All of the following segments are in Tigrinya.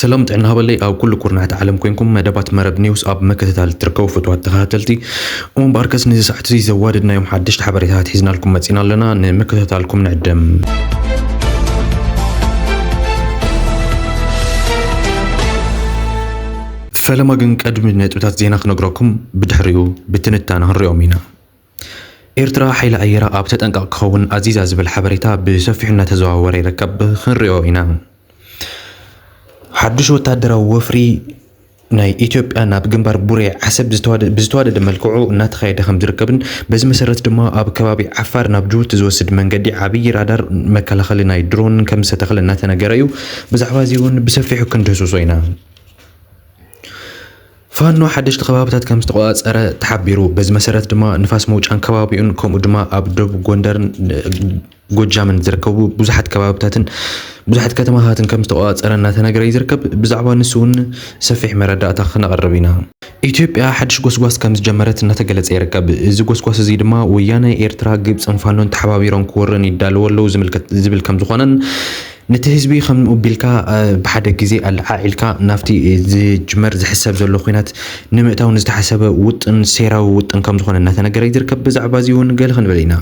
ሰላም ጥዕና ሃበለይ፣ ኣብ ኩሉ ኩርናዕቲ ዓለም ኮይንኩም መደባት መረብ ኒውስ ኣብ ምክትታል እትርከቡ ፍትዋት ተኸታተልቲ። እሞ እምበኣርከስ ንዚ ሰዓት እዚ ዘዋደድናዮም ሓደሽቲ ሓበሬታታት ሒዝናልኩም መጺና ኣለና፣ ንምክትታልኩም ንዕደም። ፈለማ ግን ቀድሚ ነጥብታት ዜና ክነግረኩም፣ ብድሕሪኡ ብትንታነ ክንሪኦም ኢና። ኤርትራ ሓይሊ ኣየራ ኣብ ተጠንቀቕ ክኸውን ኣዚዛ ዝብል ሓበሬታ ብሰፊሑ እናተዘዋወረ ይርከብ፣ ክንሪኦ ኢና። ሓድሽ ወታደራዊ ወፍሪ ናይ ኢትዮጵያ ናብ ግንባር ቡሬ ዓሰብ ብዝተዋደ-፣ ብዝተዋደደ መልክዑ እናተኻየደ ከም ዝርከብን በዚ መሰረት ድማ ኣብ ከባቢ ዓፋር ናብ ጅቡቲ ዝወስድ መንገዲ ዓብዪ ራዳር መከላኸሊ ናይ ድሮን ከም ዝተተኽለ እናተነገረ እዩ። ብዛዕባ እዚ እውን ብሰፊሑ ክንድህስሶ ኢና። ፋኖ ሓደሽቲ ከባብታት ከም ዝተቆጻጸረ ተሓቢሩ። በዚ መሰረት ድማ ንፋስ መውጫን ከባቢኡን ከምኡ ድማ ኣብ ደቡብ ጎንደርን ጎጃምን ዝርከቡ ብዙሓት ከባብታትን ብዙሓት ከተማታትን ከም ዝተቆጻጸረ እናተነገረ እዩ ዝርከብ። ብዛዕባ ንሱ እውን ሰፊሕ መረዳእታ ክነቕርብ ኢና። ኢትዮጵያ ሓድሽ ጎስጓስ ከም ዝጀመረት እናተገለጸ ይርከብ። እዚ ጎስጓስ እዚ ድማ ወያነ፣ ኤርትራ፣ ግብጽን ፋኖን ተሓባቢሮም ክወርን ይዳለዉ ኣለዉ ዝምልከት፣ ዝብል ከም ዝኾነን ነቲ ህዝቢ ከም ቢልካ፣ እ፣ ብሓደ ግዜ ኣለዓዒልካ ናብቲ ዝጅመር ዝሕሰብ ዘሎ ኲናት ንምእታው ንዝተሓሰበ ውጥን ሴራዊ ውጥን ከም ዝኾነ እናተነገረ ይርከብ። ብዛዕባ እዚ እውን ገለ ክንብል ኢና።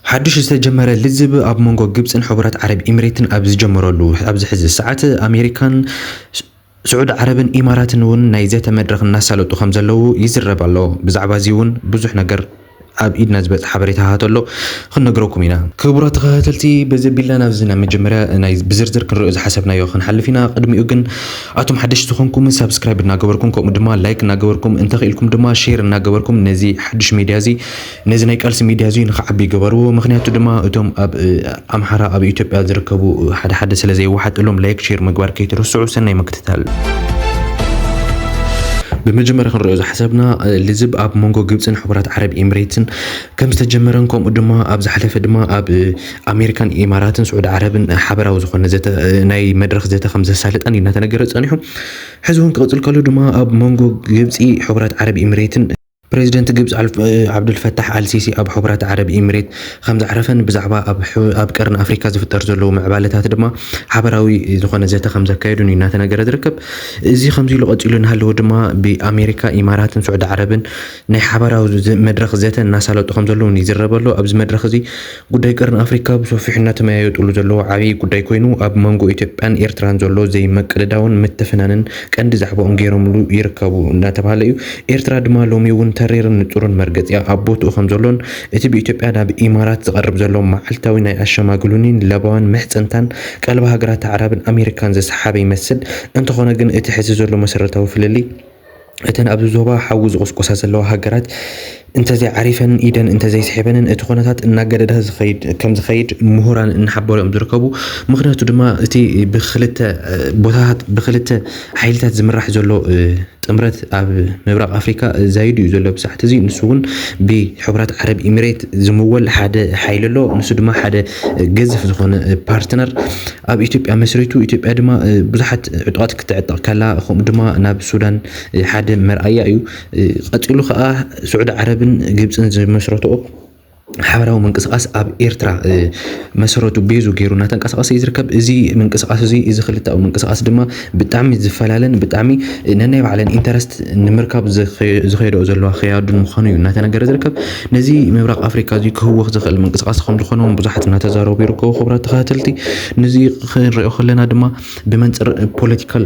ሓድሽ ዝተጀመረ ልዝብ ኣብ መንጎ ግብጽን ሕቡራት ዓረብ ኢሚሬትን ኣብ ዝጀመረሉ ኣብዚ ሕዚ ሰዓት ኣሜሪካን ስዑዲ ዓረብን ኢማራትን እውን ናይ ዘተ መድረኽ እናሳለጡ ከም ዘለዉ ይዝረብ ኣሎ። ብዛዕባ እዚ እውን ብዙሕ ነገር ኣብ ኢድና ዝበጽሕ ሓበሬታታት ኣሎ፣ ክንነግረኩም ኢና። ክቡራት ተኸታተልቲ፣ በዚ ኣቢልና ናብዚ ናብ መጀመርያ ናይ ብዝርዝር ክንሪኦ ዝሓሰብናዮ ክንሓልፍ ኢና። ቅድሚኡ ግን ኣቶም ሓደሽቲ ዝኾንኩም ሳብስክራይብ እናገበርኩም ከምኡ ድማ ላይክ እናገበርኩም እንተኽኢልኩም ድማ ሼር እናገበርኩም ነዚ ሓድሽ ሚድያ እዚ ነዚ ናይ ቃልሲ ሚድያ እዚ ንኽዓቢ ይገበርዎ። ምኽንያቱ ድማ እቶም ኣብ፣ እ፣ ኣምሓራ ኣብ ኢትዮጵያ ዝርከቡ ሓደ ሓደ ስለ ዘይወሓጠሎም ላይክ ሼር ምግባር ከይትርስዑ። ሰናይ ምክትታል። ብመጀመርያ ክንሪኦ ዝሓሰብና፣ እ፣ ልዝብ ኣብ መንጎ ግብጽን ሕቡራት ዓረብ ኤሚሬትን ከም ዝተጀመረን ከምኡ ድማ ኣብ ዝሓለፈ ድማ ኣብ፣ እ፣ ኣሜሪካን ኢማራትን ስዑዲ ዓረብን ሓበራዊ ዝኾነ ዘተ፣ እ፣ ናይ መድረኽ ዘተ ከም ዘሳለጠን እዩ እናተነገረ ጸኒሑ። ሕዚ እውን ክቕጽል ከሎ ድማ ኣብ መንጎ ግብጺ፣ ሕቡራት ዓረብ ኤሚሬትን ፕሬዚደንት ግብጺ ኣልፍ-፣ እ፣ ዓብዱልፈታሕ ኣልሲሲ ኣብ ሕቡራት ዓረብ ኤሚሬት ከም ዘዕረፈን ብዛዕባ ኣብ ሕ-፣ ኣብ ቀርኒ ኣፍሪካ ዝፍጠር ዘለዉ ምዕባለታት ድማ ሓበራዊ ዝኾነ ዘተ ከም ዘካየዱን እዩ እናተነገረ ዝርከብ። እዚ ከምዚ ኢሉ ቀጺሉ እናሃለወ ድማ ብኣሜሪካ፣ ኢማራትን ስዑዲ ዓረብን ናይ ሓበራዊ ዘ-፣ መድረኽ ዘተ እናሳለጡ ከም ዘለዉ ይዝረብ ኣሎ። ኣብዚ መድረኽ እዚ ጉዳይ ቀርኒ ኣፍሪካ ብሰፊሑ እናተመያየጡሉ ዘለዉ ዓብዪ ጉዳይ ኮይኑ ኣብ መንጎ ኢትዮጵያን ኤርትራን ዘሎ ዘይምቅድዳውን ምትፍናንን ቀንዲ ዛዕባኦም ገይሮምሉ ይርከቡ እናተባሃለ እዩ። ኤርትራ ድማ ሎሚ እውን ተሪርን ንጹርን መርገጺኣ ኣብ ቦትኡ ከም ዘሎን እቲ ብኢትዮጵያ ናብ ኢማራት ዝቐርብ ዘሎ መዓልታዊ ናይ ኣሸማግሉኒን ለበዋን ምሕጽንታን ቀልቢ ሃገራት ኣዕራብን ኣሜሪካን ዘሰሓበ ይመስል። እንተኾነ ግን እቲ ሕዚ ዘሎ መሰረታዊ ፍልልይ እተን ኣብዚ ዞባ ሓዊ ዝቑስቁሳ ዘለዋ ሃገራት እንተዘይዓሪፈን ኢደን እንተዘይስሒበንን እቲ ኩነታት እናገደደ ዝኸይድ፣ ከም ዝኸይድ ምሁራን እናሓበሩ እዮም ዝርከቡ። ምኽንያቱ ድማ እቲ ብክልተ፣ እ፣ ቦታታት ብክልተ ሓይልታት ዝምራሕ ዘሎ፣ እ፣ ጥምረት ኣብ ምብራቕ ኣፍሪካ ዛይዱ እዩ ዘሎ ብሳዕቲ እዚ። ንሱ እውን ብሕቡራት ዓረብ ኢሚሬት ዝምወል ሓደ ሓይሊ ኣሎ። ንሱ ድማ ሓደ ገዝፍ ዝኾነ ፓርትነር ኣብ ኢትዮጵያ መስሪቱ። ኢትዮጵያ ድማ፣ እ፣ ብዙሓት ዕጡቓት ክትዕጠቕ ከላ፣ ከምኡ ድማ ናብ ሱዳን፣ እ፣ ሓደ መርኣያ እዩ። እ፣ ቀጺሉ ከዓ ስዑዲ ዓረብን ግብፅን ዝመስረትኦ ሓበራዊ ምንቅስቓስ ኣብ ኤርትራ፣ እ፣ መሰረቱ ቤዙ ገይሩ እናተንቀሳቐሰ እዩ ዝርከብ። እዚ ምንቅስቓስ እዚ፣ እዚ ክልተኣዊ ምንቅስቓስ ድማ ብጣዕሚ ዝፈላለን ብጣዕሚ ነናይ ባዕለን ኢንተረስት ንምርካብ ዝኸ-፣ ዝኸይደኦ ዘለዋ ክያዱን ምዃኑ እዩ እናተነገረ ዝርከብ። ነዚ ምብራቕ ኣፍሪካ እዚ ክህወኽ ዝኽእል ምንቅስቓስ ከም ዝኾነ እውን ብዙሓት እናተዛረቡ ይርከቡ። ክቡራት ተኸታተልቲ፣ ነዚ ክንሪኦ ከለና ድማ ብመንፅር ፖለቲካል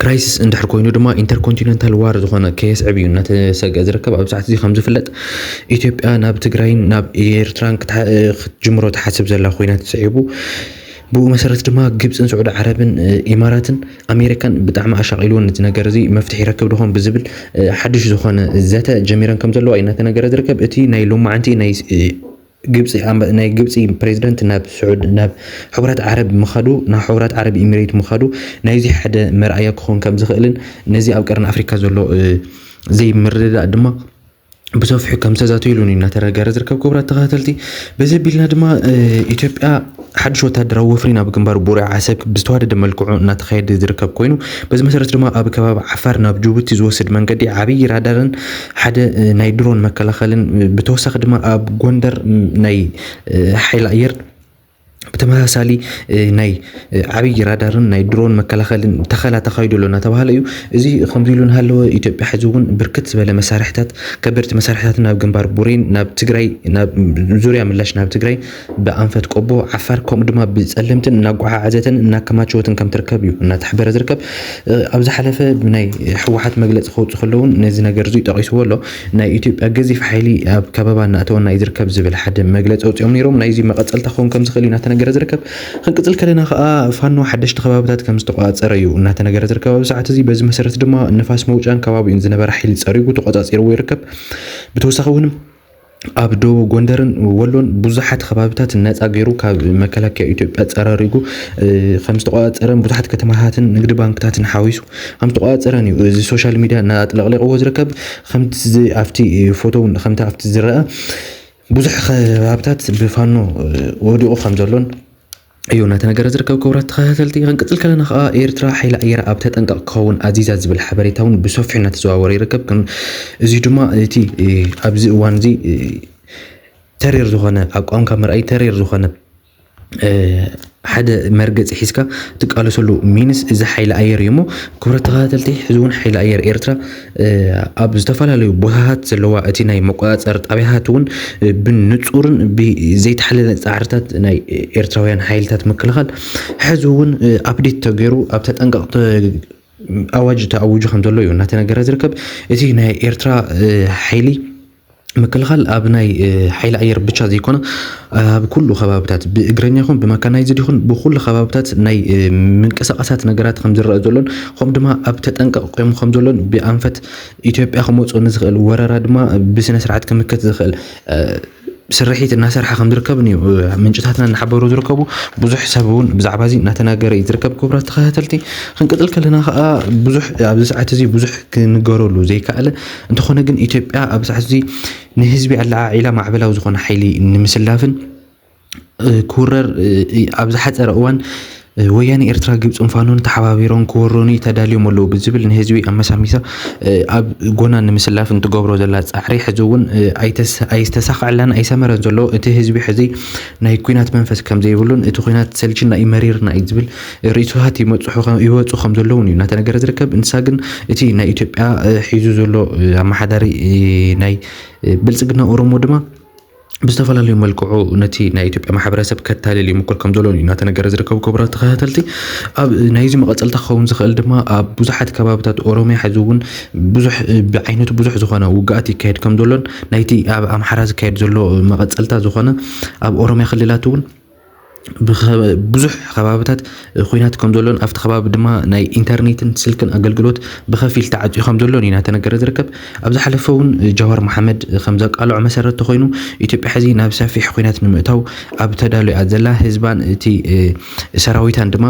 ክራይሲስ እንድሕር ኮይኑ ድማ ኢንተርኮንቲነንታል ዋር ዝኾነ ከየስዕብ እዩ እናተሰግአ ዝርከብ። ኣብ ሰዓት እዚ ከም ዝፍለጥ ኢትዮጵያ ናብ ትግራይን ናብ ኤርትራን ክትሓ-፣ ክትጅምሮ ትሓስብ ዘላ ኮይና ተስዒቡ። ብኡ መሰረት ድማ ግብፅን ስዑዲ ዓረብን፣ እ፣ ኢማራትን ኣሜሪካን ብጣዕሚ ኣሻቒልዎ ነቲ ነገር እዚ መፍትሒ ይረክብ ዶ ኾን ብዝብል፣ እ፣ ሓድሽ ዝኾነ ዘተ ጀሚረን ከም ዘለዋ እዩ እናተነገረ ዝርከብ። እቲ ናይ ሎማዓንቲ ናይ፣ እ፣ ግብፂ ኣምባ-፣ ናይ ግብፂ ፕሬዚደንት ናብ ስዑድ-፣ ናብ ሕቡራት ዓረብ ምኻዱ፣ ናብ ሕቡራት ዓረብ ኢሚሬት ምኻዱ ናይዚ ሓደ መርኣያ ክኾን ከም ዝኽእልን ነዚ ኣብ ቀርኒ ኣፍሪካ ዘሎ፣ እ፣ ዘይምርድዳእ ድማ ብሰፊሑ ከም ዝተዛተዩሉን እዩ እናተነገረ ዝርከብ። ክቡራት ተኸታተልቲ፣ በዚ ኣቢልና ድማ፣ እ፣ ኢትዮጵያ ሓድሽ ወታደራዊ ወፍሪ ናብ ግንባር ቡሬ ዓሰብ ብዝተዋደደ መልክዑ እናተኻየደ ዝርከብ ኮይኑ፣ በዚ መሰረት ድማ ኣብ ከባቢ ዓፋር ናብ ጅቡቲ ዝወስድ መንገዲ ዓብዪ ራዳርን ሓደ፣ እ፣ ናይ ድሮን መከላኸልን፣ እ፣ ብተወሳኺ ድማ ኣብ ጎንደር፣ ም፣ ናይ፣ እ፣ ሓይሊ ኣየር ብተመሳሳሊ ናይ ዓብይ ራዳርን ናይ ድሮን መከላኸልን ተኸላ ተኻይዱ ኣሎ እናተባሃለ እዩ። እዚ ከምዚ ኢሉ እናሃለወ፣ ኢትዮጵያ ሕዚ እውን ብርክት ዝበለ መሳርሕታት፣ ከበድቲ መሳርሕታት ናብ ግንባር ቡሬን፣ ናብ ትግራይ፣ ናብ ዙርያ ምላሽ ናብ ትግራይ ብኣንፈት ቆቦ፣ ዓፋር፣ ከምኡ ድማ ብፀለምትን እናጓዓዓዘትን እናከማቸወትን ከም ትርከብ እዩ እናተሕበረ ዝርከብ። ኣብ ዝሓለፈ ብናይ ህወሓት መግለፂ ከውፅእ ከለውን ነዚ ነገር እዚ ጠቂስዎ ኣሎ። ናይ ኢትዮጵያ ገዚፍ ሓይሊ ኣብ ከበባ እናእተወና እዩ ዝርከብ ዝብል ሓደ መግለፂ ኣውፂኦም ነይሮም። ናይዚ መቐፀልታ ክኸውን ከም ዝኽእል እዩ እናተነገረ ዝርከብ። ክንቅፅል ከለና ከዓ ፋኖ ሓደሽቲ ከባብታት ከም ዝተቆፃፀረ እዩ እናተነገረ ዝርከብ። ኣብ ሰዓት እዚ በዚ መሰረት ድማ ንፋስ መውጫን ከባቢኡን ዝነበረ ሓይሊ ፀሪጉ ተቆፃፂርዎ ይርከብ። ብተወሳኺ እውን ኣብ ደቡብ ጎንደርን ወሎን ብዙሓት ከባብታት ነፃ ገይሩ ካብ መከላከያ ኢትዮጵያ ፀራሪጉ ከም ዝተቆፃፀረን ብዙሓት ከተማታትን ንግዲ ባንክታትን ሓዊሱ ከም ዝተቆፃፀረን እዩ እዚ ሶሻል ሚድያ እናጥለቕለቕዎ ዝርከብ። ከምቲ ዚ-፣ ኣብቲ ፎቶ እውን ከምቲ ኣብቲ ዝረአ ብዙሕ ከባብታት ብፋኖ ወዲቑ ከም ዘሎን እዩ እናተነገረ ዝርከብ። ክቡራት ተኸታተልቲ፣ ክንቅፅል ከለና ከዓ ኤርትራ ሓይሊ ኣየር ኣብ ተጠንቀቕ ክኸውን ኣዚዛ ዝብል ሓበሬታ እውን ብሰፊሑ እናተዘዋወረ ይርከብ። ከም እዚ ድማ እቲ ኣብዚ እዋን እዚ ተሪር ዝኾነ ኣቋምካ ምርኣይ ተሪር ዝኾነ ሓደ መርገፂ ሒዝካ ትቃለሰሉ ሚንስ እዚ ሓይሊ ኣየር እዩ። እሞ ክቡራት ተኸታተልቲ፣ ሕዚ እውን ሓይሊ ኣየር ኤርትራ ኣብ ዝተፈላለዩ ቦታታት ዘለዋ እቲ ናይ መቆፃፀሪ ጣቢያታት እውን ብንፁርን ብዘይተሓለለ ፃዕርታት ናይ ኤርትራውያን ሓይልታት ምክልኻል ሕዚ እውን ኣፕዴት ተገይሩ ኣብ ተጠንቀቕ ኣዋጅ ተኣዊጁ ከም ዘሎ እዩ እናተነገረ ዝርከብ። እቲ ናይ ኤርትራ ሓይሊ ምክልኻል ኣብ ናይ ሓይሊ ኣየር ብቻ ዘይኮነ ኣብ ኩሉ ከባብታት ብእግረኛ ይኹን ብመካናይዝድ ይኹን ብኩሉ ከባብታት ናይ ምንቅስቃሳት ነገራት ከም ዝረአ ዘሎን ከምኡ ድማ ኣብ ተጠንቀቕ ቆይሙ ከም ዘሎን ብኣንፈት ኢትዮጵያ ክመፅኦ ንዝኽእል ወረራ ድማ ብስነ ስርዓት ክምከት ዝኽእል ስርሒት እናሰርሐ ከም ዝርከብ እዩ ምንጭታትና እናሓበሩ ዝርከቡ። ብዙሕ ሰብ እውን ብዛዕባ እዚ እናተናገረ እዩ ዝርከብ። ክቡራት ተኸታተልቲ፣ ክንቅፅል ከለና ከዓ ብዙሕ ኣብዚ ሰዓት እዚ ብዙሕ ክንገረሉ ዘይከኣለ እንተኾነ ግን ኢትዮጵያ ኣብ ሰዓት እዚ ንህዝቢ ኣለዓዒላ ማዕበላዊ ዝኾነ ሓይሊ ንምስላፍን ክውረር ኣብ ዝሓፀረ እዋን ወያነ ኤርትራ ግብፅን ፋኖን ተሓባቢሮም ክወሩኒ ተዳልዮም ኣለዉ ብዝብል ንህዝቢ ኣመሳሚሳ ኣብ ጎና ንምስላፍ እንትገብሮ ዘላ ፃዕሪ ሕዚ እውን ኣይተስ-፣ ኣይተሳኽዐላን ኣይሰመረን ዘሎ። እቲ ህዝቢ ሕዚ ናይ ኩናት መንፈስ ከም ዘይብሉን እቲ ኩናት ሰልችና እዩ መሪርና እዩ ዝብል ርእይቶታት ይመፅሑ ከም-፣ ይወፁ ከም ዘለውን እዩ እናተነገረ ዝርከብ። እንሳ ግን እቲ ናይ ኢትዮጵያ ሒዙ ዘሎ ኣመሓዳሪ ናይ ብልፅግና ኦሮሞ ድማ ብዝተፈላለዩ መልክዑ ነቲ ናይ ኢትዮጵያ ማሕበረሰብ ከታልል ይምኩር ከም ዘሎ እዩ እናተነገረ ዝርከቡ። ክቡራት ተኸታተልቲ፣ ኣብ ናይዚ መቐፀልታ ክኸውን ዝኽእል ድማ ኣብ ብዙሓት ከባብታት ኦሮሚያ ሕዚ እውን ብዙሕ ብዓይነቱ ብዙሕ ዝኾነ ውግኣት ይካየድ ከም ዘሎን ናይቲ ኣብ ኣምሓራ ዝካየድ ዘሎ መቐፀልታ ዝኾነ ኣብ ኦሮሚያ ክልላት እውን ብኸ-፣ ብዙሕ ከባብታት ኩናት ከም ዘሎን ኣብቲ ከባቢ ድማ ናይ ኢንተርኔትን ስልክን ኣገልግሎት ብኸፊል ተዓፅዩ ከም ዘሎን እዩ እናተነገረ ዝርከብ። ኣብ ዝሓለፈ እውን ጃዋር መሓመድ ከም ዘቃልዖ መሰረት ተኾይኑ ኢትዮጵያ ሕዚ ናብ ሰፊሕ ኩናት ንምእታው ኣብ ተዳልያ ዘላ ህዝባን እቲ ሰራዊታን ድማ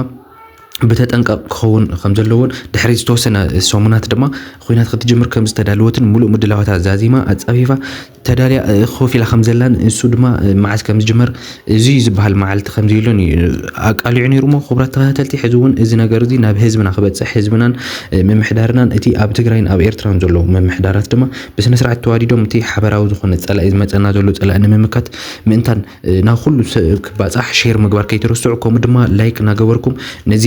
ብተጠንቀቕ ክኸውን ከም ዘለዎን ድሕሪ ዝተወሰነ ሰሙናት ድማ ኩናት ክትጅምር ከም ዝተዳለወትን ሙሉእ ምድላዋታ ዛዚማ ኣጻፊፋ ተዳልያ ኮፍ ኢላ ከም ዘላን እሱ ድማ መዓስ ከም ዝጅመር እዚ ዝበሃል መዓልቲ ከም ዘይብሉን እዩ ኣቃሊዑ ነይሩ። እሞ ክቡራት ተኸታተልቲ፣ ሕዚ እውን እዚ ነገር እዚ ናብ ህዝብና ክበፅሕ ህዝብናን ምምሕዳርናን እቲ ኣብ ትግራይን ኣብ ኤርትራን ዘለዉ ምምሕዳራት ድማ ብስነ ስርዓት ተዋዲዶም እቲ ሓበራዊ ዝኾነ ፀላኢ ዝመፀና ዘሎ ፀላኢ ንምምካት ምእንታን ናብ ኩሉ ሰብ ክባፃሕ ሼር ምግባር ከይትርስዑ፣ ከምኡ ድማ ላይክ እናገበርኩም ነዚ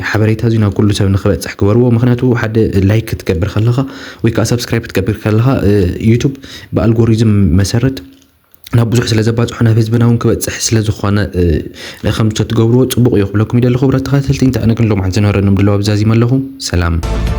ሓበሬታ እዚ ናብ ኩሉ ሰብ ንክበፅሕ ግበርዎ። ምክንያቱ ሓደ ላይክ ክትገብር ከለኻ ወይ ከዓ ሳብስክራይብ ክትገብር ከለኻ ዩቱብ ብኣልጎሪዝም መሰረት ናብ ብዙሕ ስለ ዘባፅሖ ናብ ህዝብና እውን ክበፅሕ ስለ ዝኾነ ከም ተትገብርዎ ፅቡቕ እዩ ክብለኩም ይደሊ። ክቡራት ተኸታተልቲ፣ እንታይ ኣነ ግን ሎምዓንቲ ዝነበረኒ ምድላው ኣብዛዚመ ኣለኹ። ሰላም።